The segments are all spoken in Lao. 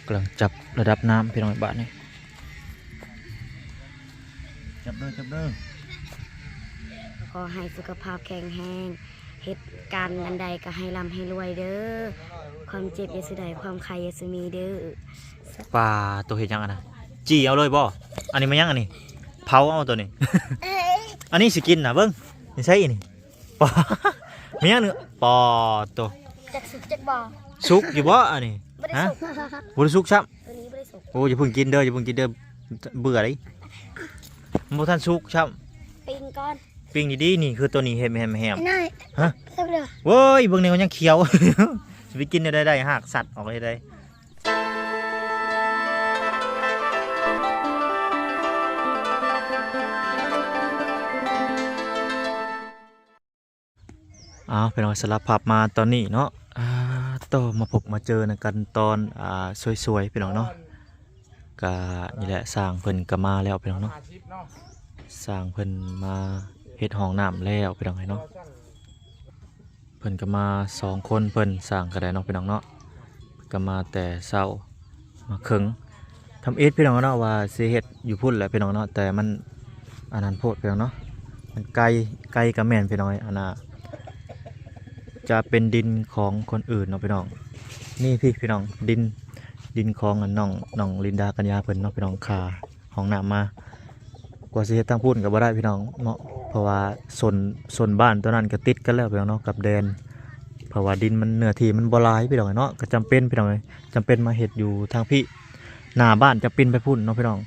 ກຳລັງຈັບລະດັບນ້ຳ ພີ່ນ້ອງ ບາດນີ້ ຈັບເດີ ຈັບເດີ. ຂໍໃຫ້ສຸຂະພາບແຂງແຮງ ເຮັດການອັນໃດກໍໃຫ້ລ່ຳໃຫ້ລວຍເດີ ຄວາມເຈັບຢ່າສູ່ໄດ້ ຄວາມໄຂ້ຢ່າສູ່ມີເດີ. ປາໂຕ ເຮັດຫຍັງອັນນະ? ຈີ່ເອົາເລີຍບໍ່? ອັນນີ້ແມ່ນຫຍັງອັນນີ້? ເຜົາເອົາໂຕນີ້ ອັນນີ້ຊິກິນນະ ເບິ່ງ ນີ້ໃສ່ນີ້ ປາ ແມ່ນຫຍັງນີ້? ປາໂຕ ຈັກສຸກຈັກບໍ່? ສຸກຢູ່ບໍ່ອັນນີ້? ບໍ່ໄດ້ ຮະ? ສຸກ ບໍ່ໄດ້ສຸກຊ້ຳ ໂຕນີ້ບໍ່ໄດ້ສຸກ. ໂອ້ ຢ່າເພິ່ງກິນເດີ ຢ່າເພິ່ງກິນເດີ ເບື່ອເດ້ ມັນບໍ່ທັນສຸກຊ້ຳ. ປີ້ງກ່ອນ ປີ້ງດີໆ ນີ້ຄືໂຕນີ້ແຮມໆ ນ້ອຍ ຮະ? ເອົາເລີຍ ເວີ້ຍ ເບິ່ງແນວຍັງຂຽວ ຊິໄປກິນແນວໃດໄດ້ ຮາກສັດອອກເຮັດໃດ. ອ້າວ ພີ່ນ້ອງ ສາລະພັບມາຕອນນີ້ເນາະ ອ່າ ຕໍ່ມາພົບມາເຈີນຳກັນຕອນ ອ່າ ສວຍໆ ພີ່ນ້ອງເນາະ. ກະນີ້ແຫຼະ ຊ່າງເພິ່ນກະມາແລ້ວ ພີ່ນ້ອງເນາະ ຊ່າງເພິ່ນມາເຮັດຫ້ອງນ້ຳແລ້ວ ພີ່ນ້ອງເອີຍເນາະ. ເພິ່ນກໍມາສອງຄົນ ເພິ່ນ ຊ່າງກໍໄດ້ເນາະ ພີ່ນ້ອງເນາະ ກໍມາແຕ່ເຊົ້າ ມາເຄິ່ງທຳອິດ ພີ່ນ້ອງເນາະ ວ່າຊິເຮັດຢູ່ພຸ້ນແຫຼະ ພີ່ນ້ອງເນາະ ແຕ່ມັນອັນນັ້ນໂພດ ພີ່ນ້ອງເນາະ ມັນໄກ ໄກກໍແມ່ນ ພີ່ນ້ອງເອີຍ ອັນນ່າ ຈະເປັນດິນຂອງຄົນອື່ນເນາະ ພີ່ນ້ອງ. ນີ້ພີ່ ພີ່ນ້ອງ ດິນ ດິນຂອງອັນນ້ອງ ນ້ອງລິນດາກັນຍາເພິ່ນເນາະ ພີ່ນ້ອງ ຂ້າ ຫ້ອງນ້ຳມາ ກວ່າຊິເຮັດທາງພຸ້ນກໍບໍ່ໄດ້ພີ່ນ້ອງເນາະ ເພາະວ່າໂຊນ ໂຊນບ້ານຕົວນັ້ນກໍຕິດກັນແລ້ວພີ່ນ້ອງເນາະ ກັບແດນ ເພາະວ່າດິນມັນ ເນື້ອທີ່ມັນບໍ່ຫຼາຍພີ່ນ້ອງເນາະ ກໍຈຳເປັນພີ່ນ້ອງເອີຍ ຈຳເປັນມາເຮັດຢູ່ທາງພີ້ ໜ້າບ້ານຈະປິ່ນໄປພຸ້ນເນາະພີ່ນ້ອງ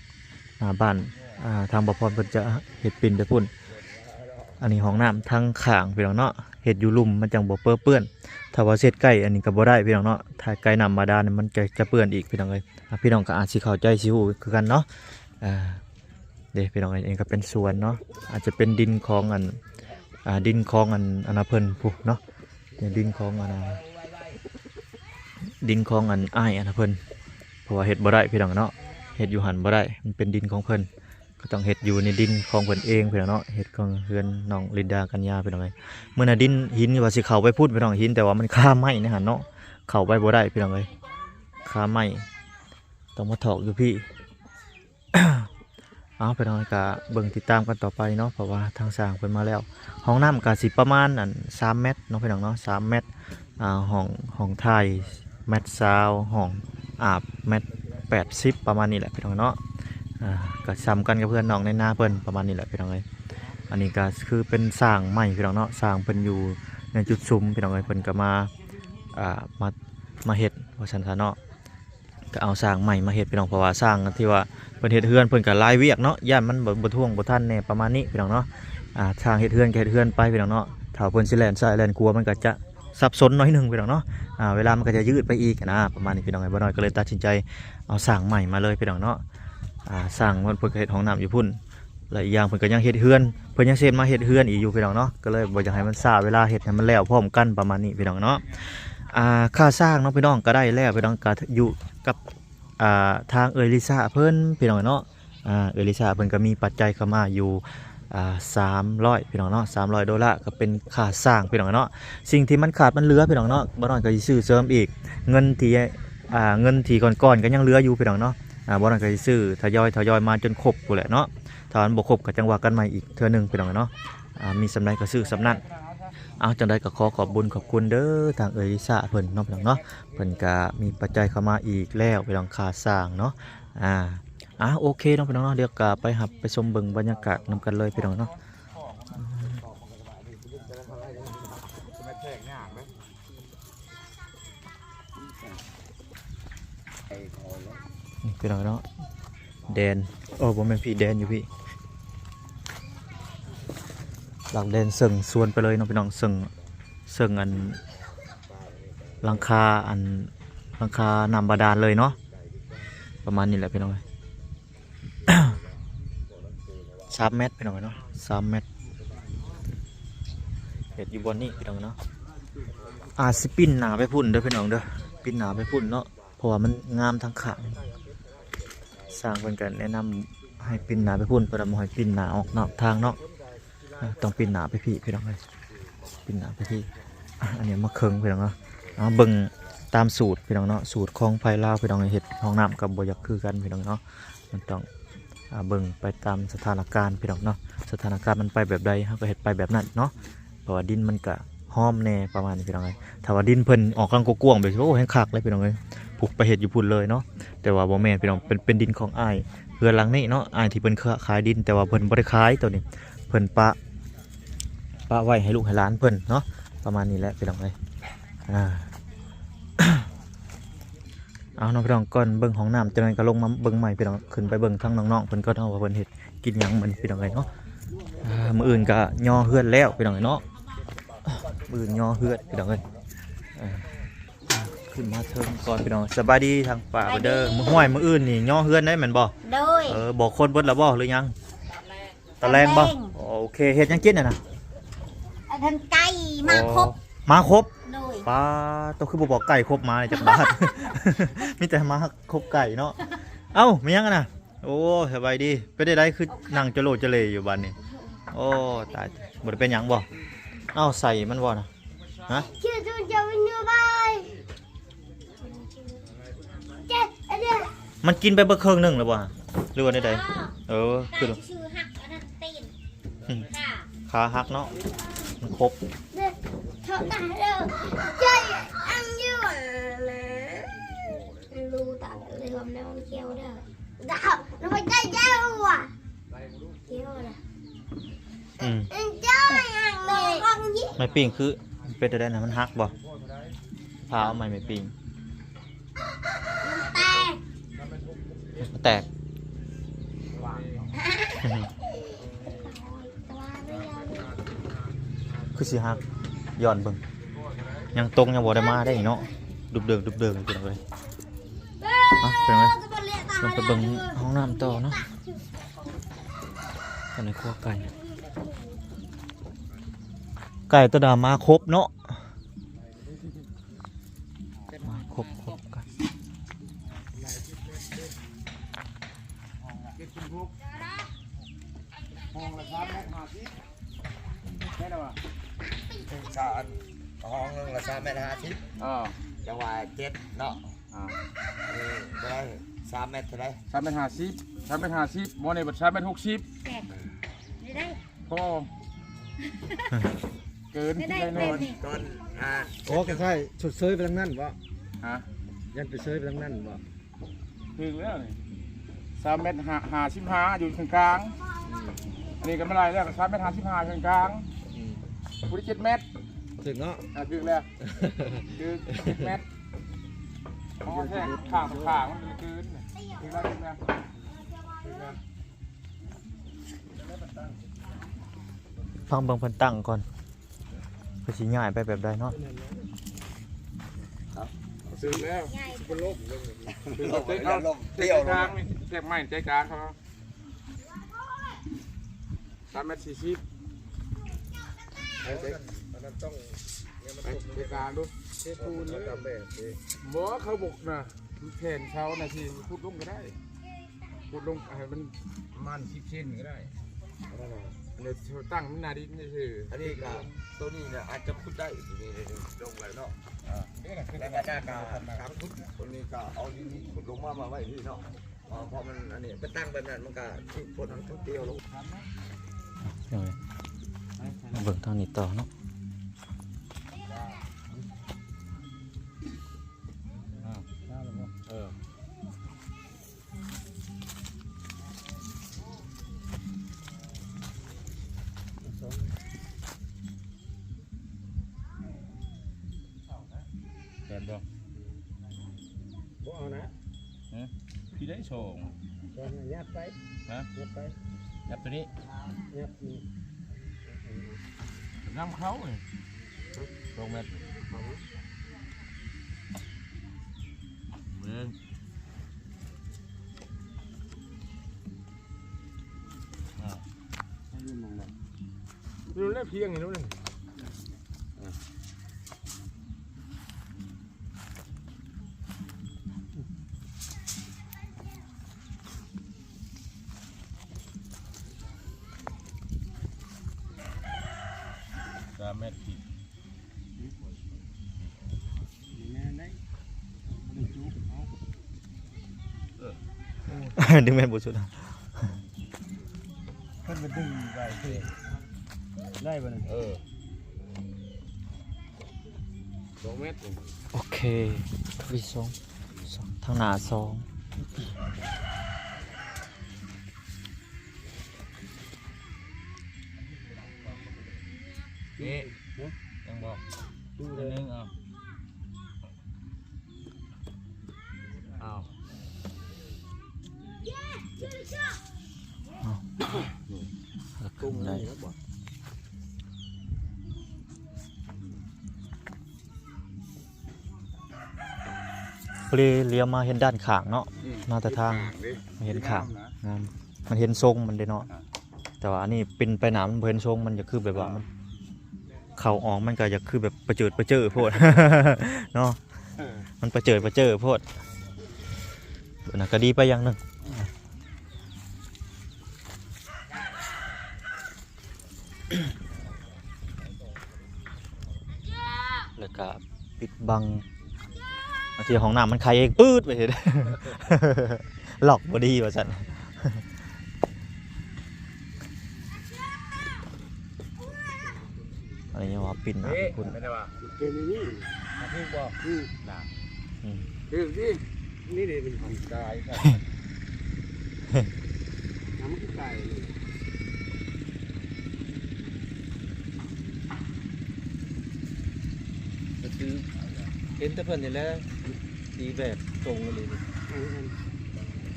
ໜ້າບ້ານ ອ່າ ທາງບ່າວພອນເພິ່ນຈະເຮັດປິ່ນໄປພຸ້ນ. ອັນນີ້ຫ້ອງນ້ຳທາງຂ້າງພີ່ນ້ອງເນາະ ເຮັດຢູ່ລຸ່ມມັນຈັ່ງບໍ່ເປິເປື້ອນ ຖ້າວ່າເຮັດໃກ້ອັນນີ້ກໍບໍ່ໄດ້ພີ່ນ້ອງເນາະ ຖ້າໃກ້ນ້ຳບາດານມັນຈະ ຈະເປື້ອນອີກພີ່ນ້ອງເອີຍ. ອ່າ ພີ່ນ້ອງກໍອາດຊິເຂົ້າໃຈ ຊິຮູ້ຄືກັນເນາະ ອ່າ ເດ້ພີ່ນ້ອງເອີຍ ອັນນີ້ກໍເປັນສວນເນາະ ອາດຈະເປັນດິນຂອງອັນ ອ່າ ດິນຂອງອັນ ອັນນາເພິ່ນພຸ້ນເນາະ ດິນຂອງອັນນາ ດິນຂອງອັນອ້າຍອັນນາເພິ່ນ ເພາະວ່າເຮັດບໍ່ໄດ້ພີ່ນ້ອງເນາະ ເຮັດຢູ່ຫັ້ນບໍ່ໄດ້ ມັນເປັນດິນຂອງເພິ່ນ ກໍຕ້ອງເຮັດຢູ່ໃນດິນຂອງເພິ່ນເອງພີ່ນ້ອງເນາະ ເຮັດຂອງເຮືອນນ້ອງລິນດາກັນຍາພີ່ນ້ອງເອີຍ. ມື້ນັ້ນດິນ ຫີນວ່າຊິເຂົ້າໄປພຸ້ນພີ່ນ້ອງ ຫີນ ແຕ່ວ່າມັນຄາໄມ້ໃນຫັ້ນເນາະ ເຂົ້າໄປບໍ່ໄດ້ພີ່ນ້ອງເອີຍ ຄາໄມ້. ຕ້ອງມາຖອກຢູ່ພີ້ ເອົາ ພີ່ນ້ອງ ກໍເບິ່ງຕິດຕາມກັນຕໍ່ໄປເນາະ ເພາະວ່າທາງຊ່າງເພິ່ນມາແລ້ວ. ຫ້ອງນ້ຳກໍຊິປະມານອັນສາມແມັດເນາະ ພີ່ນ້ອງເນາະ ສາມແມັດ ອ່າ ຫ້ອງ ຫ້ອງຖ່າຍແມັດຊາວ ຫ້ອງອາບແມັດແປດສິບ ປະມານນີ້ແຫຼະພີ່ນ້ອງເນາະ. ອ່າ ກໍສ່ຳກັນກັບເຮືອນນ້ອງໃນນາເພິ່ນ ປະມານນີ້ແຫຼະພີ່ນ້ອງເອີຍ. ອັນນີ້ກໍຄືເປັນສ້າງໃໝ່ພີ່ນ້ອງເນາະ ສ້າງເພິ່ນຢູ່ໃນຈຸດຊຸມພີ່ນ້ອງເອີຍ ເພິ່ນກໍມາ ອ່າ ມາ ມາເຮັດວ່າຊັ້ນຊະເນາະ. ກໍເອົາຊ່າງໃໝ່ມາເຮັດພີ່ນ້ອງ ເພາະວ່າຊ່າງທີ່ວ່າເພິ່ນເຮັດເຮືອນ ເພິ່ນກໍຫຼາຍວຽກເນາະ ຢ້ານມັນບໍ່ ບໍ່ຖ້ວງບໍ່ທັນແດ່ ປະມານນີ້ພີ່ນ້ອງເນາະ. ອ່າ ຊ່າງເຮັດເຮືອນກໍເຮັດເຮືອນໄປພີ່ນ້ອງເນາະ ຖ້າເພິ່ນຊິແລ່ນຊ້າຍແລ່ນຂວາ ມັນກໍຈະສັບສົນໜ້ອຍໜຶ່ງພີ່ນ້ອງເນາະ. ອ່າ ເວລາມັນກໍຈະຍືດໄປອີກນະ ປະມານນີ້ພີ່ນ້ອງ. ບ່າວນ້ອຍກໍເລີຍຕັດສິນໃຈເອົາຊ່າງໃໝ່ມາເລີຍພີ່ນ້ອງເນາະ. ອ່າ ຊ່າງເພິ່ນ ເພິ່ນກໍເຮັດຫ້ອງນ້ຳຢູ່ພຸ້ນ ແລະ ອີກຢ່າງເພິ່ນກໍຍັງເຮັດເຮືອນ ເພິ່ນຍັງຊິເຮັດມາເຮັດເຮືອນອີກຢູ່ພີ່ນ້ອງເນາະ ກໍເລີຍບໍ່ຢາກໃຫ້ມັນຊ້າເວລາ ເຮັດໃຫ້ມັນແລ້ວພ້ອມກັນປະມານນີ້ພີ່ນ້ອງເນາະ. ອ່າ ຄ່າສ້າງເນາະພີ່ນ້ອງ ກໍໄດ້ແລ້ວພີ່ນ້ອງ ກໍຢູ່ກັບ ອ່າ ທາງເອື້ອຍລິຊາເພິ່ນພີ່ນ້ອງເນາະ. ອ່າ ເອື້ອຍລິຊາເພິ່ນກໍມີປັດໄຈເຂົ້າມາຢູ່ ອ່າ ສາມຮ້ອຍພີ່ນ້ອງເນາະ ສາມຮ້ອຍໂດລາ ກໍເປັນຄ່າສ້າງພີ່ນ້ອງເນາະ. ສິ່ງທີ່ມັນຂາດມັນເຫຼືອພີ່ນ້ອງເນາະ ບ່າວນ້ອຍກໍຊິຊື້ເສີມອີກ ເງິນທີ່ ອ່າ ເງິນທີ່ກ່ອນໆກໍຍັງເຫຼືອຢູ່ພີ່ນ້ອງເນາະ. ອ່າ ບ່າວນ້ອຍກໍຊິຊື້ທະຍອຍ ທະຍອຍມາຈົນຄົບພຸ້ນແຫຼະເນາະ ຖ້າມັນບໍ່ຄົບກໍຈັ່ງວ່າກັນໃໝ່ອີກເທື່ອໜຶ່ງພີ່ນ້ອງເນາະ. ອ່າ ມີສ່ຳໃດກໍຊື້ສ່ຳນັ້ນ. ເອົາ ຈັ່ງໃດກໍຂໍຂອບບຸນຂອບຄຸນເດີ ທາງເອື້ອຍລິຊາເພິ່ນເນາະ ພີ່ນ້ອງເນາະ ເພິ່ນກໍມີປັດໄຈເຂົ້າມາອີກແລ້ວພີ່ນ້ອງ ຄ່າສ້າງເນາະ. ອ່າ ອ່າ ໂອເຄເນາະ ພີ່ນ້ອງເນາະ ດຽວກໍໄປຮັບໄປຊົມເບິ່ງບັນຍາກາດນຳກັນເລີຍພີ່ນ້ອງເນາະ. ນີ້ພີ່ນ້ອງເນາະ ແດນ ໂອ້ ບໍ່ແມ່ນພີ່ ແດນຢູ່ພີ້ ຫຼັກແດນເຊິ່ງສວນໄປເລີຍເນາະພີ່ນ້ອງ ເຊິ່ງ ເຊິ່ງອັນ ຫຼັງຄາ ອັນ ຫຼັງຄານ້ຳບາດານເລີຍເນາະ ປະມານນີ້ແຫຼະພີ່ນ້ອງເອີຍ. ສາມແມັດພີ່ນ້ອງເນາະ ສາມແມັດ ເຮັດຢູ່ບ່ອນນີ້ພີ່ນ້ອງເນາະ. ອາດຊິປິ່ນໜ້າໄປພຸ້ນເດີພີ່ນ້ອງເດີ ປິ່ນໜ້າໄປພຸ້ນເນາະ ເພາະວ່າມັນງາມທາງຂ້າງ. ຊ່າງເພິ່ນກໍແນະນຳໃຫ້ປິ່ນໜ້າໄປພຸ້ນ ເພິ່ນວ່າບໍ່ໃຫ້ປິ່ນໜ້າອອກນອກທາງເນາະ ຕ້ອງປິ່ນໜ້າໄປພີ້ພີ່ນ້ອງເອີຍ ປິ່ນໜ້າໄປພີ້. ອັນນີ້ມາເຄິ່ງພີ່ນ້ອງເນາະ ເອົາເບິ່ງ ຕາມສູດພີ່ນ້ອງເນາະ ສູດຂອງໃຜລາວພີ່ນ້ອງ ເຮັດຫ້ອງນ້ຳກໍບໍ່ຢາກຄືກັນພີ່ນ້ອງເນາະ ມັນຕ້ອງ ອ່າ ເບິ່ງໄປຕາມສະຖານະການພີ່ນ້ອງເນາະ ສະຖານະການມັນໄປແບບໃດ ເຮົາກໍເຮັດໄປແບບນັ້ນເນາະ ເພາະວ່າດິນມັນກະຫອມແດ່ປະມານນີ້ພີ່ນ້ອງເອີຍ ຖ້າວ່າດິນເພິ່ນອອກກາງກວ້າງໆແບບນີ້ ໂອ້ ແຮງຄັກເລີຍພີ່ນ້ອງເອີຍ ພຸກໄປເຮັດຢູ່ພຸ້ນເລີຍເນາະ ແຕ່ວ່າບໍ່ແມ່ນພີ່ນ້ອງ ເປັນ ເປັນດິນຂອງອ້າຍ ເຮືອນຫຼັງນີ້ເນາະ ອ້າຍທີ່ເພິ່ນ ຂ- ຂາຍດິນ ແຕ່ວ່າເພິ່ນບໍ່ໄດ້ຂາຍໂຕນີ້ ເພິ່ນປະ ປະໄວ້ໃຫ້ລູກໃຫ້ຫຼານເພິ່ນເນາະ ປະມານນີ້ແຫຼະພີ່ນ້ອງເອີຍ ອ່າ ເອົາເນາະພີ່ນ້ອງ ກ່ອນເບິ່ງຫ້ອງນ້ຳ ຈັ່ງໃດກໍລົງມາເບິ່ງໃໝ່ພີ່ນ້ອງ ຂຶ້ນໄປເບິ່ງທາງນ້ອງໆເພິ່ນກ່ອນເນາະ ວ່າເພິ່ນເຮັດກິນຫຍັງມື້ນີ້ພີ່ນ້ອງເອີຍເນາະ ອ່າ ມື້ອື່ນກໍຍໍເຮືອນແລ້ວພີ່ນ້ອງເອີຍເນາະ ມື້ອື່ນຍໍເຮືອນພີ່ນ້ອງເອີຍ ເອີ ຂຶ້ນມາເທິງກ່ອນພີ່ນ້ອງ ສະບາຍດີທາງປ້າເດີ ສະບາຍດີ ມື້ ຫ້ວຍ ມື້ອື່ນນີ້ຍໍເຮືອນໄດ້ແມ່ນບໍ່? ໂດຍ ເອີ ບອກຄົນເບິດແລ້ວບໍ່ ຫຼືຍັງ? ຕອນແລງບໍ່? ຕອນແລງ ໂອເຄ ເຮັດຫຍັງກິນຫັ້ນນະ? ອັນນັ້ນໄກ່ມາຄົບ ອໍ ມາຄົບ ໂດຍ ປ້າ ໂຕຄືບໍ່ບອກໄກ່ຄົບມານີ້ຈັກບາດ ມີແຕ່ມາຄົບໄກ່ເນາະ ເອົ້າ ແມ່ນຫຍັງຫັ້ນນະ? ໂອ້ ສະບາຍດີ ເປັນໃດ ຄືນັ່ງຈະໂລຈະເລຢູ່ບາດນີ້ ໂອ້ ຕາຍ ບໍ່ໄດ້ເປັນຫຍັງບໍ່? ເອົ້າ ໃສ່ມັນບໍ່ນະ? ຮະ? ມັນກິນໄປເບິດເຄິ່ງໜຶ່ງແລ້ວບໍ່? ຫຼືວ່າແນວໃດ? ເອີ ຄື ຂາຫັກເນາະ ມັນຄົບ ອືມ ໄມ້ປີ້ງຄືເປັນຈັ່ງໃດນະ ມັນຫັກບໍ່? ພາເອົາໄມ້ ໄມ້ປີ້ງ ແຕກ ແຕກ ຄືຊິຫັກ ຍ້ອນເບິ່ງ ຍັງຕົງ ຍັງບໍ່ໄດ້ມາໄດ້ເນາະ ດຸບເດີງ ດຸບເດີງ ພີ່ນ້ອງເອີຍ ມາ ເປັນໄງ ລົງໄປເບິ່ງຫ້ອງນ້ຳຕໍ່ເນາະ ອັນນີ້ຄົວໄກ່ ໄກ່ຕົວດຳມາຄົບເນາະ ມາຄົບ ຄົບກັນ ຫ້ອງລະສາມແມັດຫ້າສິບ ແມ່ນແລ້ວຫວາ? ສາມ ຫ້ອງໜຶ່ງລະສາມແມັດຫ້າສິບ ເອີ ຈັງຫວະເຈັດເນາະ ອ່າ ເອີ ເທົ່າໃດ? ສາມແມັດເທົ່າໃດ? ສາມແມັດຫ້າສິບ ສາມແມັດຫ້າສິບ ໝໍນີ້ບັດສາມແມັດຫົກສິບ ແມ່ນ ໄດ້ ພໍ ເກີນ ໄດ້ ໄດ້ໜ້ອຍ ຕອນ ຕອນ ອ່າ ໂອ້ ກໍໃຊ້ຊົດເຊີຍໄປທາງນັ້ນບໍ່? ຮະ? ຢ້ານໄປເຊີຍໄປທາງນັ້ນບໍ່? ຖືກແລ້ວນີ້ ສາມແມັດຫ້າສິບຫ້າ ຢູ່ເຄິ່ງກາງ ອືມ ອັນນີ້ກໍມາໄລ່ແລ້ວ ສາມແມັດຫ້າສິບຫ້າ ເຄິ່ງກາງ ອືມ ຜູ້ທີ່ເຈັດແມັດ ຖືກເນາະ ອ່າ ຖືກແລ້ວ ຖືກເຈັດແມັດ ອໍ ແທ້ ຂ້າງຕໍ່ຂ້າງມັນເກີນ ຖືກແລ້ວ ຖືກແລ້ວ ຖືກແລ້ວ ຟັງເບິ່ງເພິ່ນຕັ້ງກ່ອນ ເພິ່ນຊິຍ້າຍໄປແບບໃດເນາະ ຖືກແລ້ວ ເພິ່ນລົບ ລົບ ເອົາ ລົບ ເຕະ ເຕະກາງນີ້ ແທກໄມ້ໃຈກາງເຂົາ ສາມແມັດສີ່ສິບ ໄປເຕະ ອັນນັ້ນຕ້ອງ ໄປເຕະກາງດູ ເທປູນເລີຍ ບໍ່ ເຂົາບົກນະ ແຜ່ນເຂົານະ ຊິຂຸດລົງກໍໄດ້ ຂຸດລົງໃຫ້ມັນປະມານສິບເຊັນກໍໄດ້ ອັນນັ້ນນະ ດຽວຕັ້ງມັນໜ້າດິນຊື່ໆ ອັນນີ້ກໍ ໂຕນີ້ນະ ອາດຈະຂຸດໄດ້ ໂຕນີ້ລົງໄວ້ເນາະ ອ່າ ແລ້ວກໍໜ້າກະທາງຂຸດ ໂຕນີ້ກໍເອົາດິນຂຸດລົງມາ ມາໄວ້ນີ້ເນາະ ເພາະມັນອັນນີ້ ໄປຕັ້ງແບບນັ້ນມັນກໍຖືກຄົນມັນຖືກຕຽວລົງ ເອົາ ເບິ່ງທາງນີ້ຕໍ່ເນາະ ເອີ ແມ່ນບໍ່? ບໍ່ເອົານະ ຮະ? ພີ່ໄດ້ສອງ ຍັດໄປ ຮະ? ຍັດໄປ ຍັດໂຕນີ້ ຍັດນີ້ ນຳເຂົ້ານີ້ ສອງແມັດ ເບິ່ງ ອ່າ ຢູ່ແລ້ວພຽງນີ້ ສາມແມັດ ນີ້ແມ່ນໄດ໋. ດຶງແມ່ນບໍ່ສຸດ. ເພິ່ນມາດຶງໄວ້ ໄດ້ບໍ່ນີ້? ເອີ ສອງແມັດ. ໂອເຄ ທາງໜ້າສອງ ສອງ ທາງໜ້າສອງ. ນີ້ ຍັງບໍ່? ໜຶ່ງ ເອົາ ເອົາ ເອົາ ຕົງໄດ້ ນີ້ແລ້ວບໍ່? ພໍດີຫຼຽວມາເຫັນດ້ານຂ້າງເນາະ ອືມ ມາແຕ່ທາງ ເຫັນຂ້າງ ເຫັນຂ້າງ ງາມນະ ງາມ ມັນເຫັນຊົງມັນເດ້ເນາະ ອ່າ ແຕ່ວ່າອັນນີ້ປິ່ນໄປໜ້າມັນບໍ່ເຫັນຊົງ ມັນຈະຄືແບບວ່າ ອ່າ ມັນເຂົ້າອອກມັນກໍຢາກຄືແບບປະເຈີດປະເຈີໂພດເນາະ ເອີ ມັນປະເຈີດປະເຈີໂພດ ອັນນັ້ນກໍດີໄປຢ່າງໜຶ່ງ. ແລ້ວກະປິດບັງ ບາງທີຫ້ອງນ້ຳມັນໄຂເອງ ປືດໄປເຮັດ ລັອກບໍ່ດີວ່າຊັ້ນ. ອັນນີ້ວ່າປິ່ນ ເອະ ພຸ້ນ ແມ່ນວ່າ ເປັນນີ້ ຖືກບໍ່? ຖືກນະ ອືມ ຖືກຊິ ນີ້ເດ້ ມັນກາຍ ມັນກາຍເລີຍ ກໍຄືເຫັນແຕ່ເພິ່ນນີ້ແຫຼະ ຕີແບບຕົງອີ່ຫຼີນີ້ ອືມ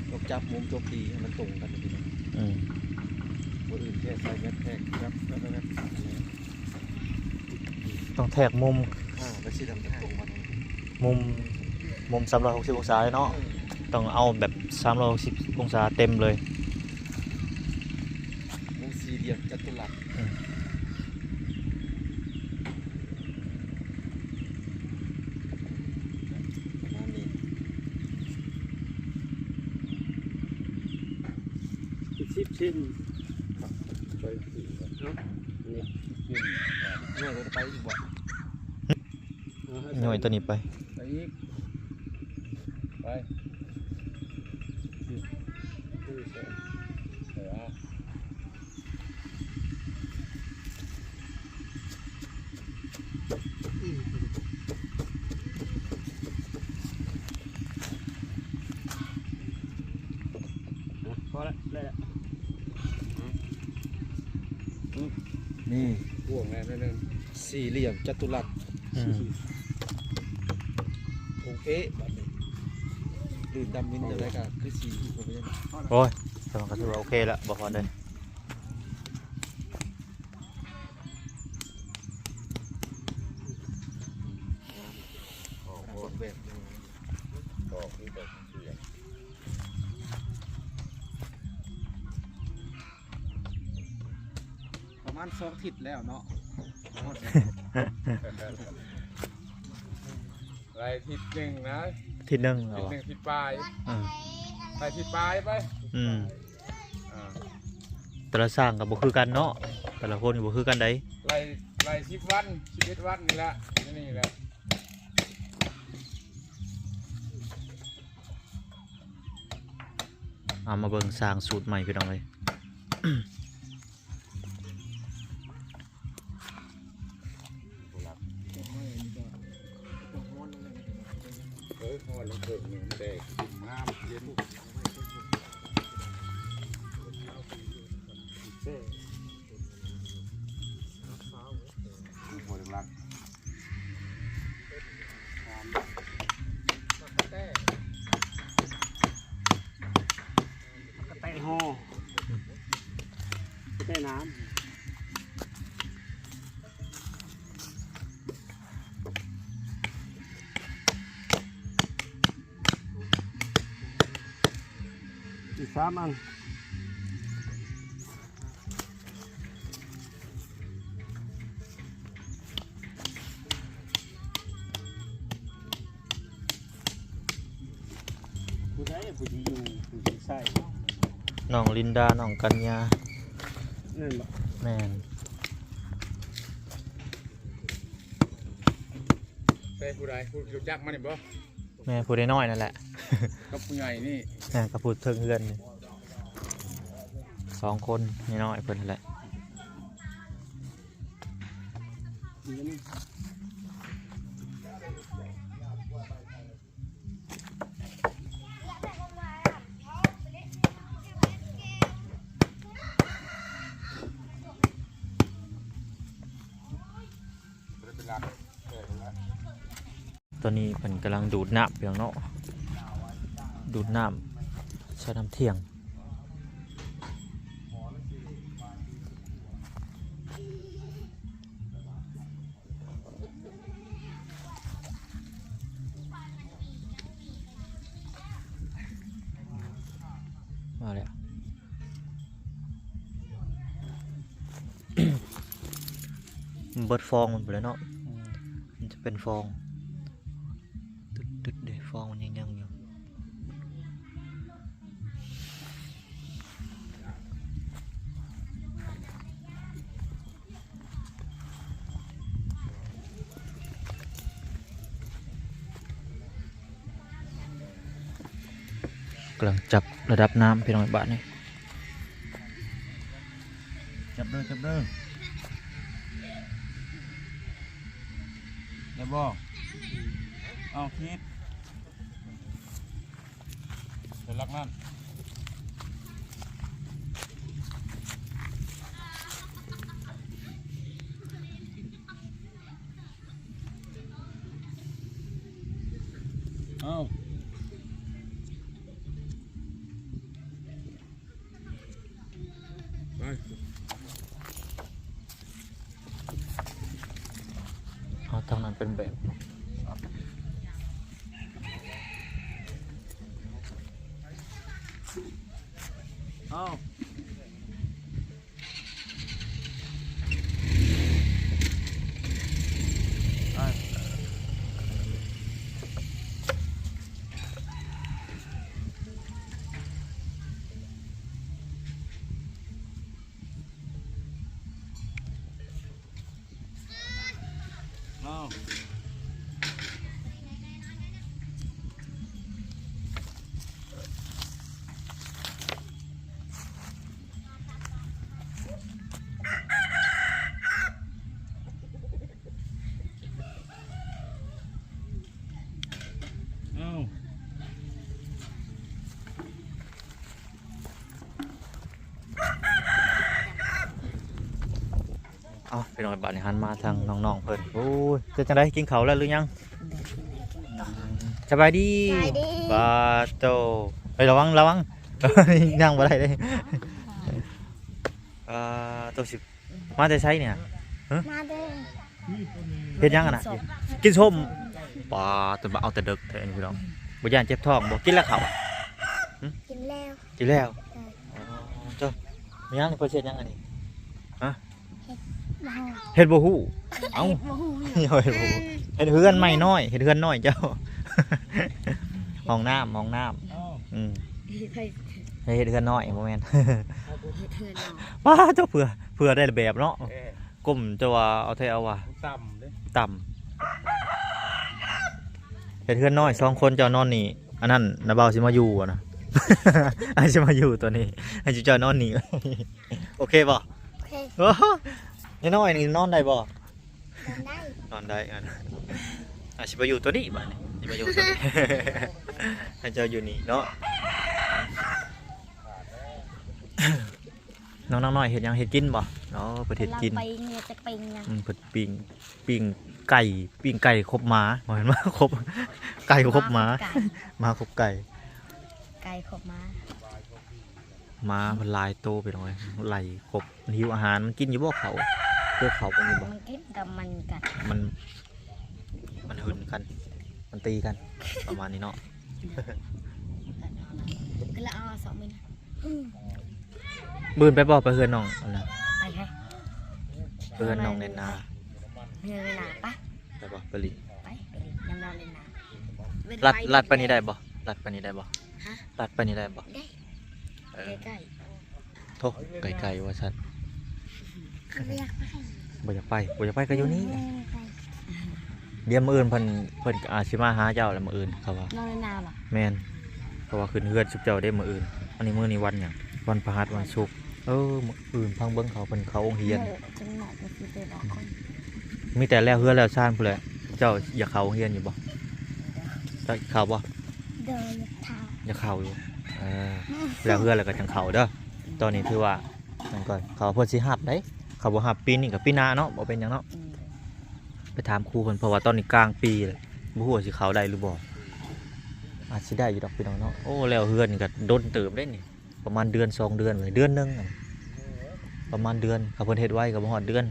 ຕ້ອງຈັບມຸມຕົວປີໃຫ້ມັນຕົງກັນ ອືມ ບໍ່ອື່ນແຄ່ໃສ່ແມັດແທກ ແບບ ແບບ ແບບ ຕ້ອງແທກມຸມ ອ່າ ແລ້ວຊິໄດ້ມັນຕົງມາ ມຸມ ມຸມສາມຮ້ອຍຫົກສິບອົງສາເນາະ ເອີ ຕ້ອງເອົາແບບສາມຮ້ອຍຫົກສິບອົງສາເຕັມເລີຍ ວົງສີ່ຫຼ່ຽມຈັດຕຸລັດ ອືມ ປະມານນີ້ ສິບເຊັນ ໃສ່ ເນາະ ນີ້ ນີ້ ນີ້ກໍໄປອີກບໍ່? ຫຍ້ອຍຕົວນີ້ໄປ ໄປອີກ ໄປ ພໍລະ ໄດ້ລະ ນີ້ ກວ້າງແນ່ໜ້ອຍໜຶ່ງ ສີ່ຫຼ່ຽມຈັດຕຸລັດ ອືມ ໂອເຄ ບາດນີ້ ລື່ນດຳມິນຈັ່ງໃດກໍຄືຊິ ໂອ້ຍ ແຕ່ມັນກໍຖືວ່າໂອເຄລະ ບໍ່ພອນເດີ ອອກແບບ ອອກຄືແບບ ປະມານສອງທິດແລ້ວເນາະ ໄລ່ທິດໜຶ່ງນະ ທິດໜຶ່ງແລ້ວ ທິດໜຶ່ງທິດປາຍ ອືມ ໄລ່ທິດປາຍໄປ ອືມ ອ່າ ແຕ່ລະຊ່າງກໍບໍ່ຄືກັນເນາະ ແຕ່ລະຄົນກໍບໍ່ຄືກັນໃດ ໄລ່ ໄລ່ສິບວັນ ສິບເອັດວັນນີ້ແຫຼະ ນີ້ແຫຼະ ເອົາມາເບິ່ງຊ່າງສູດໃໝ່ ພີ່ນ້ອງເອີຍ. ເອີ ຮ້ອນລົງເຖິງນີ້ ມັນແດກ ກິນນ້ຳເຢັນ ແຊບ ມັນພໍຈັກລັກ. ໝາກກະແຕ ໝາກກະແຕຫໍ່ ໝາກກະແຕໜາມ ອີກສາມອັນ. ຜູ້ໃດຜູ້ທີ່ຢູ່ ຜູ້ທີ່ໃຊ້ ນ້ອງລິນດາ ນ້ອງກັນຍາ ແມ່ນບໍ່? ແມ່ນ ໃສ່ຜູ້ໃດ? ຜູ້ຮູ້ຈັກມັນນີ້ບໍ່? ແມ່ນ ຜູ້ນ້ອຍໆນັ້ນແຫຼະ. ກັບຜູ້ໃຫຍ່ນີ້ ອ່າ ກັບຜູ້ເທິງເຮືອນນີ້ ສອງຄົນນ້ອຍໆເພິ່ນຫັ້ນແຫຼະ. ຕອນນີ້ເພິ່ນກຳລັງດູດນ້ຳ ພີ່ນ້ອງເນາະ, ດູດນ້ຳໃສ່ນ້ຳທ່ຽງ. ມາແລ້ວ ເບິດຟອງມັນພຸ້ນແຫຼະເນາະ, ມັນຈະເປັນຟອງ ຕຶດໆເດ້ ຟອງມັນຍັງໆຢູ່. ກຳລັງຈັບລະດັບນ້ຳ ພີ່ນ້ອງ ບາດນີ້. ຈັບເດີ ຈັບເດີ ໄດ້ບໍ່? ເອົາ ຄິດ ໃສ່ຫຼັກນັ້ນ. ເອົາ ໄປ ເອົາ ທາງນັ້ນເປັນແບບ ເອົາ. ເອົາ ພີ່ນ້ອງ ບາດນີ້ຫັນມາທາງນ້ອງໆເພິ່ນ. ໂອ້ຍ ເປັນຈັ່ງໃດ ກິນເຂົ້າແລ້ວຫຼືຍັງ? ສະບາຍດີ. ສະບາຍດີ. ບາໂຕ. ເອີຍ ລະວັງ ລະວັງ ຍ່າງບໍ່ໄດ້ເດ້. ອ່າ ໂຕຊິມາແຕ່ໃສນີ້? ຮະ? ມາແຕ່ ເຮັດຫຍັງຫັ້ນນະ? ກິນສົ້ມ. ປາ ຕື່ນມາເອົາແຕ່ເດິກແທ້ນີ້ພີ່ນ້ອງ. ບໍ່ຢ້ານເຈັບທ້ອງບໍ່? ກິນແລ້ວເຂົ້າ? ຫຶ? ກິນແລ້ວ. ກິນແລ້ວ? ເອີ. ອໍ ເຈົ້າ ມີຫຍັງນີ້ ເພິ່ນເຮັດຫຍັງອັນນີ້? ຮະ? ເຮັດບໍ່ຮູ້. ເຮັດບໍ່ຮູ້? ເອົ້າ ເຮັດບໍ່ຮູ້. ເຮັດເຮືອນໃໝ່ນ້ອຍ ເຮັດເຮືອນນ້ອຍເຈົ້າ. ຫ້ອງນ້ຳ ຫ້ອງນ້ຳ. ອືມ ໃຜເຮັດເຮືອນນ້ອຍ? ບໍ່ແມ່ນ ເຮົາບໍ່ເຮັດເຮືອນນ້ອຍ. ປາ ເຈົ້າ ເພື່ອ ເພື່ອໄດ້ແບບເນາະ. ເອີ ກົ້ມ ເຈົ້າວ່າເອົາແທ້ເອົາວ່າ ຕ່ຳເດ້ ຕ່ຳ. ເຮັດເຮືອນນ້ອຍສອງຄົນ ເຈົ້ານອນນີ້ ອັນນັ້ນ ນ້າບ່າວຊິມາຢູ່ຫັ້ນນະ. ອ້າຍຊິມາຢູ່ຕົວນີ້ ໃຫ້ເຈົ້ານອນນີ້. ໂອເຄບໍ່? ໂອເຄ. ໂອ້ ນ້ອຍໆນີ້ນອນໄດ້ບໍ່? ນອນໄດ້ ນອນໄດ້. ອ່າ ຊິມາຢູ່ຕົວນີ້ບາດນີ້ ຊິມາຢູ່ຕົວນີ້ ໃຫ້ເຈົ້າຢູ່ນີ້ເນາະ. ນ້ອງນາງນ້ອຍເຮັດຫຍັງ? ເຮັດກິນບໍ່? ອໍ ເພິ່ນເຮັດກິນ. ກຳລັງປີ້ງ ເຮັດຈັກປີ້ງຫຍັງ? ອືມ ເພິ່ນປີ້ງ ປີ້ງໄກ່ ປີ້ງໄກ່ຄົບໝາ. ບໍ່ແມ່ນໝາຄົບ ໄກ່ຄົບໝາ. ໝາຄົບໄກ່ ໝາຄົບໄກ່ ໄກ່ຄົບໝາ. ໝາມັນຫຼາຍໂຕ ພີ່ນ້ອງເອີຍ ໄລ່ຄົບ. ມັນຫິວອາຫານ ມັນກິນຢູ່ບໍ່ເຂົ້າ? ເຄືອເຂົ້າມັນຢູ່ບໍ່? ມັນກິນ ແຕ່ມັນກັດ ມັນ ມັນຫຶນກັນ ມັນຕີກັນ ປະມານນີ້ເນາະ. ຄືລະເອົາສອງມື້ນະ. ມື້ອື່ນໄປບໍ່? ໄປເຮືອນນ້ອງອັນນະ ໄປໃສ? ໄປເຮືອນນ້ອງແນນນາ. ເຮືອນແນນນາ ໄປ ໄປບໍ່? ໄປຫຼິ້ນ ໄປ ໄປຫຼິ້ນນຳນ້ອງແນນນາ. ລັດ ລັດໄປນີ້ໄດ້ບໍ່? ລັດໄປນີ້ໄດ້ບໍ່? ຮະ? ລັດໄປນີ້ໄດ້ບໍ່? ໄດ້. ເອີ ໃກ້ໆ ໂທ້ ໄກໆ ວ່າຊັ້ນ. ບໍ່ຢາກໄປ ບໍ່ຢາກໄປ ບໍ່ຢາກໄປກໍຢູ່ນີ້. ເອີ ໄປ ດຽວມື້ອື່ນເພິ່ນ ເພິ່ນອາດຊິມາຫາເຈົ້າແຫຼະ ມື້ອື່ນເຂົາວ່າ. ນ້ອງນານາບໍ່? ແມ່ນ. ເພາະວ່າຂຶ້ນເຮືອນຊຸມເຈົ້າເດ້ມື້ອື່ນ. ອັນນີ້ມື້ນີ້ວັນຫຍັງ? ວັນພະຫັດ ວັນສຸກ. ເອີ ມື້ອື່ນພັງເບິ່ງເຂົາ ເພິ່ນເຂົ້າໂຮງຮຽນ. ມີແຕ່ແລ້ວເຮືອນແລ້ວຊານພຸ້ນແຫຼະ. ເຈົ້າຢາກເຂົ້າໂຮງຮຽນຢູ່ບໍ່? ເຈົ້າເຂົ້າບໍ່? ໂດຍ ຢາກເຂົ້າ ຢາກເຂົ້າຢູ່. ເອີ ແລ້ວເຮືອນແລ້ວກໍຈັ່ງເຂົ້າເດີ. ຕອນນີ້ຖືວ່າ ນັ້ນກ່ອນ ເຂົາເພິ່ນຊິຮັບໄດ໋. ເຂົາບໍ່ຮັບປີນີ້ກໍປີໜ້າເນາະ ບໍ່ເປັນຫຍັງເນາະ. ອືມ ໄປຖາມຄູເພິ່ນ ເພາະວ່າຕອນນີ້ກາງປີແລ້ວ ບໍ່ຮູ້ວ່າຊິເຂົ້າໄດ້ຫຼືບໍ່. ອາດຊິໄດ້ຢູ່ດອກພີ່ນ້ອງເນາະ. ໂອ້ ແລ້ວເຮືອນນີ້ກໍດົນເຕີບເດ້ນີ້ ປະມານເດືອນສອງເດືອນ ເດືອນໜຶ່ງ ປະມານເດືອນ. ຖ້າເພິ່ນເຮັດໄວກໍບໍ່ຮອດເດືອນ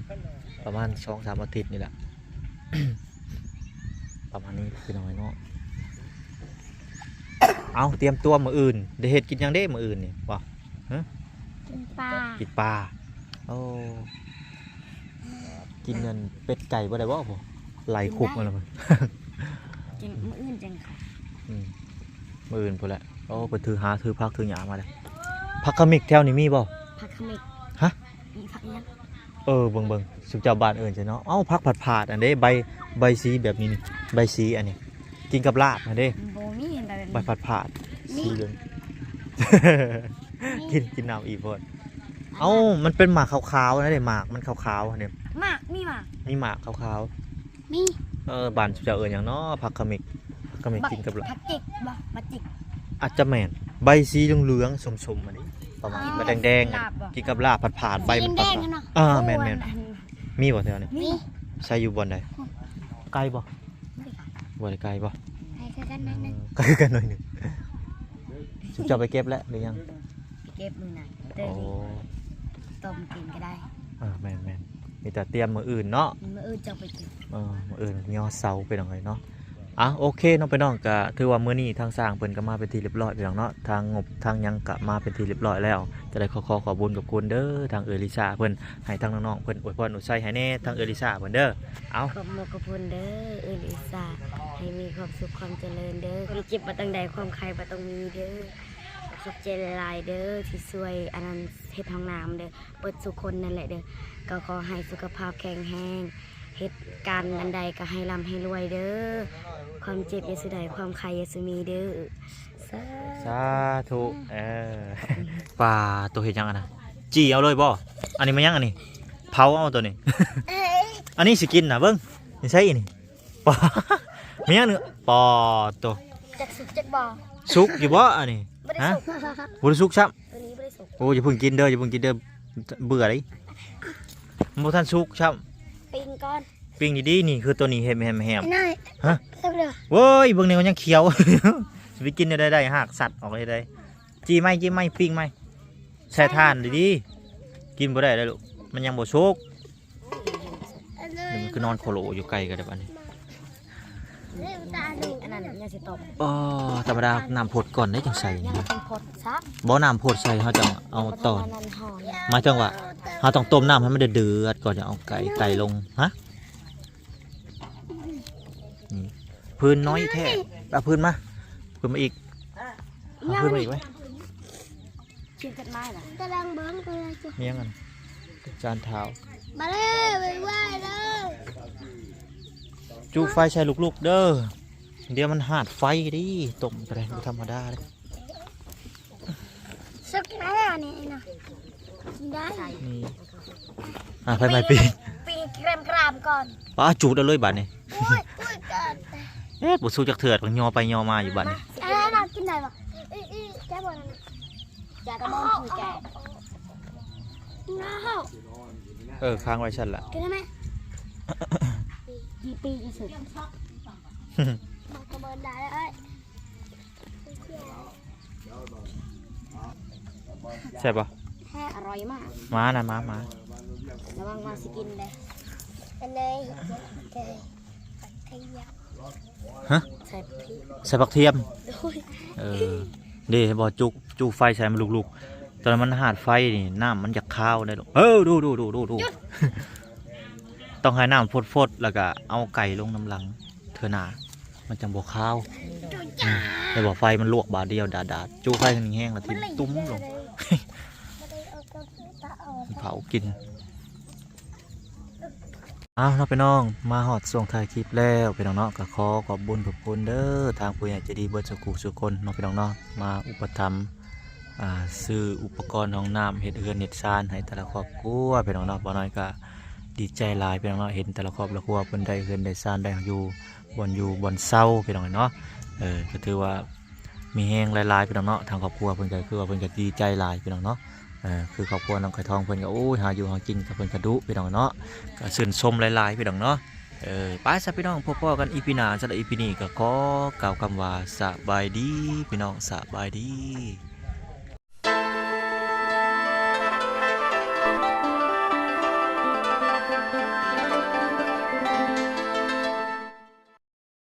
ປະມານສອງສາມອາທິດນີ້ແຫຼະ. ປະມານນີ້ພີ່ນ້ອງເນາະ. ເອົາ ຕຽມຕົວມື້ອື່ນ ໄດ້ເຮັດກິນຫຍັງເດ້ມື້ອື່ນນີ້? ບໍ່ ຮະ? ກິນປາ ກິນປາ. ໂອ້ ກິນອັນເປັດໄກ່ບໍ່ໄດ້ບໍ່? ໄລ່ຄຸກມາແລ້ວ. ກິນມື້ອື່ນຈັ່ງເຂົ້າ. ອືມ ມື້ອື່ນພຸ້ນແຫຼະ. ໂອ້ ເພິ່ນຖືຫາ ຖືຜັກຖືຫຍ້າມາແລ້ວ. ຜັກຂະມິກແຖວນີ້ມີບໍ່? ຜັກຂະມິກ ຮະ? ມີຜັກຫຍັງ? ເອີ ເບິ່ງໆ ຊຸມເຈົ້າບ້ານເອີ້ນໃສ່ເນາະ. ເອົ້າ ຜັກຜາດໆ ອັນເດ້ ໃບ ໃບສີແບບນີ້ນີ້ ໃບສີອັນນີ້ ກິນກັບລາບຫັ້ນເດ້. ບໍ່ມີໃບ ໃບຜາດໆ ມີ ສີເຫຼືອງ. ມີ ກິນ ກິນນ້ຳອີກໂພດ. ເອົ້າ ມັນເປັນໝາກຂາວໆ ຫັ້ນເດ້ ໝາກມັນຂາວໆ ຫັ້ນເດ້. ໝາກ ມີໝາກ ມີໝາກຂາວໆ. ມີ ເອີ ບ້ານເຈົ້າເອີ້ນຫຍັງເນາະ? ຜັກຂະມິກ ຜັກຂະມິກກິນກັບລາບ. ຜັກຈິກບໍ່? ໝາກຈິກ ອາດຈະແມ່ນ ໃບສີເຫຼືອງໆ ສົ້ມໆ ອັນນີ້ ປະມານ ກິນ ໃບແດງໆ ກິນກັບລາບບໍ່? ກິນກັບລາບ ຜາດໆ ໃບມັນ ສີແດງໆ ຫັ້ນເນາະ. ເອີ ແມ່ນໆ. ໂອ້ ອັນນັ້ນ ມີບໍ່ແຖວນີ້? ມີ ໃສຢູ່ບ່ອນໃດ? ໄກບໍ່? ບໍ່ໄດ້ໄກ ບໍ່ໄດ້ໄກບໍ່? ໄກຄືກັນໜ້ອຍໜຶ່ງ. ເອີ ໄກຄືກັນໜ້ອຍໜຶ່ງ. ຊຸມເຈົ້າໄປເກັບແລ້ວຫຼືຍັງ? ໄປເກັບມື້ນັ້ນ ໂອ້ ຕົ້ມກິນກໍໄດ້. ເອີ ແມ່ນໆ ມີແຕ່ຕຽມມື້ອື່ນເນາະ. ມື້ອື່ນຈະໄປເກັບ ເອີ ມື້ອື່ນຍໍເສົາໄປໜ້ອຍເນາະ. ອ່ະ ໂອເຄເນາະພີ່ນ້ອງ ກະຖືວ່າມື້ນີ້ທາງຊ່າງເພິ່ນກໍມາເປັນທີ່ລຽບຮ້ອຍພີ່ນ້ອງເນາະ. ທາງງົບທາງຫຍັງກໍມາເປັນທີ່ລຽບຮ້ອຍແລ້ວ. ຈະໄດ້ຂໍ ຂໍຂອບບຸນຂອບຄຸນເດີ ທາງເອື້ອຍລິຊາເພິ່ນ ໃຫ້ທາງນ້ອງໆເພິ່ນອວຍພອນອວຍໄຊໃຫ້ແດ່ ທາງເອື້ອຍລິຊາເພິ່ນເດີ. ເອົາ ຂອບມຸກຂອບຄຸນເດີ ເອື້ອຍລິຊາ ໃຫ້ມີຄວາມສຸກຄວາມຈະເລີນເດີ. ຄວາມເຈັບບໍ່ຕ້ອງໄດ້ ຄວາມໄຂ້ບໍ່ຕ້ອງມີເດີ. ຂອບໃຈຫຼາຍໆເດີ ທີ່ຊ່ວຍອັນນັ້ນ ເຮັດຫ້ອງນ້ຳເດີ ເບິດສູ່ຄົນນັ້ນແຫຼະເດີ. ກໍຂໍໃຫ້ສຸຂະພາບແຂງແຮງ ເຮັດການອັນໃດກໍໃຫ້ລ່ຳໃຫ້ລວຍເດີ. ຄວາມເຈັບຢ່າສູ່ໄດ້ ຄວາມໄຂ້ຢ່າສູ່ມີເດີ. ສາ ສາທຸ ເອີ. ປາໂຕ ເຮັດຫຍັງອັນນະ? ຈີ່ເອົາເລີຍບໍ່? ອັນນີ້ແມ່ນຫຍັງອັນນີ້? ເຜົາເອົາໂຕນີ້. ອັນນີ້ຊິກິນນະ ເບິ່ງ ນິໄສນີ້? ປາ ແມ່ນຫຍັງນີ້? ປາໂຕ ຈັກສຸກຈັກບໍ່? ສຸກຢູ່ບໍ່ອັນນີ້? ບໍ່ໄດ້ ຮະ? ສຸກ ບໍ່ໄດ້ສຸກຊ້ຳ. ໂຕນີ້ບໍ່ໄດ້ສຸກ. ໂອ້ ຢ່າເພິ່ງກິນເດີ ຢ່າເພິ່ງກິນເດີ ເບື່ອເດ້. ມັນບໍ່ທັນສຸກຊ້ຳ. ປີ້ງກ່ອນ ປີ້ງດີໆ ນີ້ຄືໂຕນີ້ແຮມໆ. ຮະ? ເວີ້ຍ ເບິ່ງແນວມັນຍັງຂຽວ ຊິໄປກິນແນວໃດໄດ້ ຮາກສັດອອກເຮັດໃດ? ຈີ່ໃໝ່ ຈີ່ໃໝ່ ປີ້ງໃໝ່ ໃສ່ຖ່ານດີໆ. ກິນບໍ່ໄດ້ເດ້ລູກ ມັນຍັງບໍ່ສຸກ. ນີ້ມັນຄືນອນໂຄໂລຢູ່ໃກ້ກັນເດ້ບາດນີ້. ອັນນັ້ນຍັງຊິຕົ້ມ. ອໍ ທຳມະດານ້ຳພົດກ່ອນເດ້ຈັ່ງໃສ່. ຍັງບໍ່ທັນພົດຊ້ຳ. ບໍ່ ນ້ຳພົດໃສ່ ເຮົາຈັ່ງເອົາຕອນ. ໝາຍເຖິງວ່າເຮົາຕ້ອງຕົ້ມນ້ຳໃຫ້ມັນເດືອດໆກ່ອນ ຈັ່ງເອົາໄກ່ ໄກ່ລົງ. ຮະ? ນີ້ ພື້ນນ້ອຍແທ້. ເອົາພື້ນມາ ພື້ນມາອີກ. ເອົາພື້ນມາອີກໄວ້. ຂຽນຈົດໝາຍນະ ກຳລັງເບິ່ງ ມີຫຍັງຫັ້ນ? ຈານທ້າວ ມາເລີຍ ໄວໆເດີ. ຈຸໄຟໃສ່ລຸກໆເດີ ດຽວມັນຫາດໄຟເດ້. ຕົ້ມກໍໄດ້ ບໍ່ທຳມະດາເດ້. ສຸກແລ້ວນີ້ນະ ກິນໄດ້. ນີ້ ອ່າ ໄຟໄໝ້ປີ້ງ ປີ້ງແກຣມກຣາມກ່ອນ. ປ້າ ຈູດເອົາເລີຍບາດນີ້. ໂອ້ຍ ໂອ້ຍ ການ ເຮັດບໍ່ສຸກຈັກເທື່ອ ຍໍໄປຍໍມາຢູ່ບາດນີ້. ເອີ ນ້ອງກິນໄດ້ບໍ່? ແກະບໍ່ນັ້ນນະ ຈາກະມອງຄືແກະ. ເອີ ຄ້າງໄວ້ຊັ້ນລະ ກິນໄດ້ໄໝ? ຈີ່ປີ້ງທີ່ສຸດ ມັນກະເບີນໄດ້ເອີຍ. ແຊບບໍ່? ແຊບ ອະຮ່ອຍມາກ. ມານະ ມາ ມາ. ລະວັງວ່າຊິກິນເດ້. ອັນໃດ? ຮະ? ໃສ່ຜັກທຽມ ໃສ່ຜັກທຽມ. ໂດຍ ເອີ ເດ້ ບໍ່ ຈຸ ຈຸໄຟໃສ່ມັນລຸກໆ. ຕອນມັນຫາດໄຟນີ້ ນ້ຳມັນຈະຄາວໄດ໋ລູກ. ເອີ ດູໆໆໆ ຕ້ອງໃຫ້ນ້ຳຟົດໆ ແລ້ວກະເອົາໄກ່ລົງນຳຫຼັງ. ເທື່ອໜ້າມັນຈັ່ງບໍ່ຄາວ. ອືມ ແຕ່ວ່າໄຟມັນລວກບາດດຽວດາດໆ ຈູໄຟແຮງໆ ແລ້ວຖິ້ມຕຸ້ມລົງ ເຜົາກິນ. ເອົາເນາະພີ່ນ້ອງ ມາຮອດຊ່ວງທ້າຍຄລິບແລ້ວພີ່ນ້ອງເນາະ ກໍຂໍຂອບບຸນຂອບຄຸນເດີ ທາງຜູ້ໃຫຍ່ໃຈດີເບິດສູ່ຄູ່ສູ່ຄົນເນາະພີ່ນ້ອງເນາະ ມາອຸປະຖຳ ອ່າ ຊື້ອຸປະກອນຫ້ອງນ້ຳ ເຮັດເຮືອນເຮັດຊານໃຫ້ແຕ່ລະຄອບຄົວພີ່ນ້ອງເນາະ. ບ່າວນ້ອຍກໍດີໃຈຫຼາຍພີ່ນ້ອງເນາະ ເຫັນແຕ່ລະຄອບລະຄົວເພິ່ນໄດ້ເຮືອນໄດ້ຊານ ໄດ້ຢູ່ບ່ອນຢູ່ບ່ອນເຊົາພີ່ນ້ອງເນາະ. ເອີ ກໍຖືວ່າ ມີແຮງຫຼາຍໆ ພີ່ນ້ອງເນາະ ທາງຄອບຄົວເພິ່ນກໍຄືວ່າເພິ່ນກໍດີໃຈຫຼາຍພີ່ນ້ອງເນາະ. ເອີ ຄືຄອບຄົວນ້ອງໄຂ່ທອງເພິ່ນກໍ ໂອ້ຍ ຫາຢູ່ຫາກິນກັບເພິ່ນກໍດຸພີ່ນ້ອງເນາະ ກໍຊື່ນຊົມຫຼາຍໆ ພີ່ນ້ອງເນາະ. ເອີ ໄປຊະພີ່ນ້ອງ ພົບພໍ້ກັນອີພີໜ້າ ສຳລັບອີພີນີ້ກໍຂໍກ່າວຄຳວ່າ ສະບາຍດີພີ່ນ້ອງ ສະບາຍດີ.